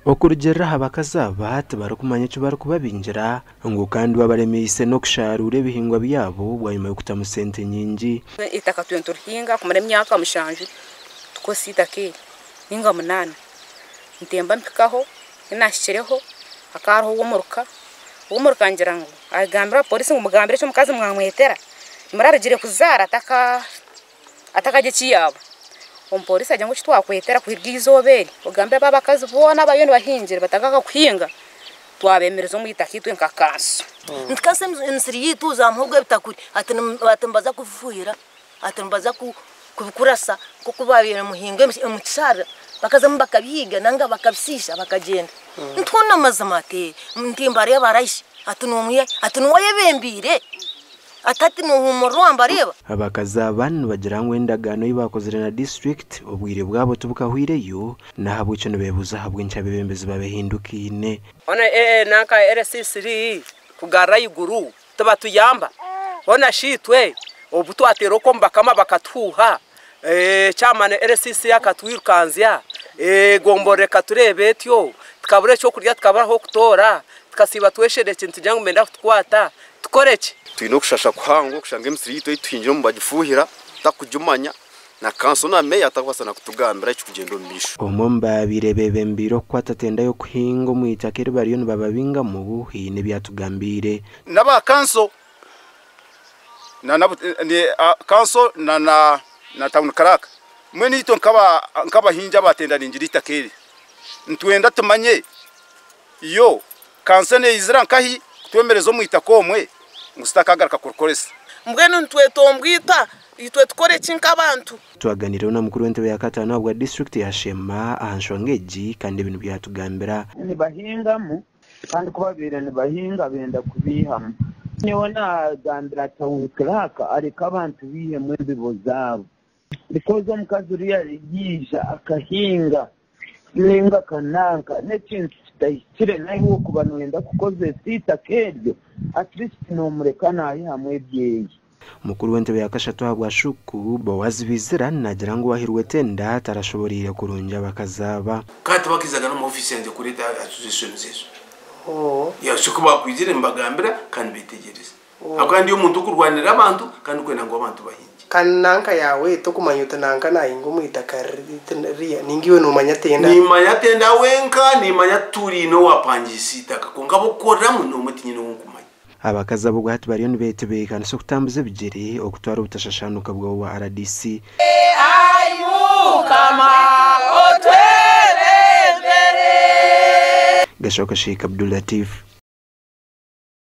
Okurugiirira aha bakazi aba, tibarikumanya eki barikubabingira ngu kandi babaremeise n'okusharuura ebihingwa byabo bwanyima y'okutamu sente nyingi. Eitaka twena niturihinga kumara emyaka mushanju tukozesa eitaka eri ninga munaana. Ntemba mpikaho, ku naahikireho hakaba hariho ow'omuruka, ow'omuruka angira ngu agambire abapooriisi ngu mugambire eki omukazi mwamwetera, murarugire kuzaara atakagye eki yaaba. Omupooriisi agira ngu eki twakwetera kuruga eizooba eri ogambire aba abakazi boona abariyo nibahingira batagaruka kuhinga twabeemereza omu itaka itwe nka kanso. Nitukasa emisiri yaitu za muhogo ebitakuri hati nibaza kubifuhira hati nibaza kubikurasa nk'oku babaire nimuhinga omu kisharara bakazamu bakabihiga nanga bakabisiisa bakagyenda. Nitwona amazima ati ntimbareeba raisi hati nomwiha hati niwe ayebembeire ati hati nohumurira wambareeba. Abakazi aba nibagira ngu endagaano ei baakozire na disiturikiti obwire bwabo tibukahwireyo n'ahabw'ekyo nibeebuuza ahabw'enki abeebembezi babehindukaine. Hoona nanka LC3 kugarra ahaiguru tibatuyamba. Hoona shi itwe obu twateera okwo omu bakama bakatuhuuha, chairman LCC akatwirukanzya, egomborora ekatureeba etyo, tukabura eky'okurya tukabura ah'okutoora, tukasiiba twesherekire nitugira ngu nibenda kutukwata, tukore ki? Twine okushasha kuhango kushanga emisiri yaitu ei tuhingiremu nibagifuuhira tutarikugimanya na kanso na meeya atarikubaasa na kutugambira ekirikugyenda omu maisho. Omwe omu baabaire beebembeire okukwata tenda y'okuhinga omu itaka eri bariyo nibababingamu haine ebi atugambiire. N'aba kanso na kanso na na tawuni karaaka mbwenu itwe nk'abahingi abatendaringire eitaka eri nitwenda tumanye yo kanso neyizira nkahi kutwemereza omu itaka omwe ngu tutakagaruka kurikoresa. Mbwenu nitwetombwita itwe tukore ki nk'abantu? Twaganiireho na mukuru w'entebe ya kataano ahabwa disiturikiti ya Sheema aha nshonga egi kandi ebi nibyo yatugambira. Nibahingamu Kandi ku babaire nibahinga benda kubiihamu. Nyowe naagambira town clerk areke abantu baihemu embibo zaabo because omukazi oriya yaija akahinga ninga akananka n'ekintu kitahikire naiwe okuba noyenda kukozesa eitaka eryo at least nomureka nayihamu ebyeye. Mukuru w'entebe ya kashatu ahabwa Shuku, Boaz Bizira naagira ngu owahirwe tenda tarashoboreire kurungi abakazi aba. Kandi tibakaizaga n'omu ofiisi yangye kureeta accusations ezo. Yeah, so ku baakwizire mbagambira kandi beetegyereza. Ahabw'okuba ndi omuntu okurwanirira abantu kandi ndikwenda ngu abantu bahingye. Kandi nanka yaawe tokumanya oti nanka naahinga omu itaka ririya, nainga iwe noomanya tenda? Nimmanya tenda wenka, nimmanya turiine owaapangiisa eitaka, kwonka ab'okukoreramu n'omwe tinyine ou nkumanya. Abakazi aba obwahati bariyo nibetebeekanisa okutambuza ebigyere okutwara obutashashaanuka bwabo bwa rdc. Ai Mukama, otwebembere. Gashoka Sheikh Abdul Latif.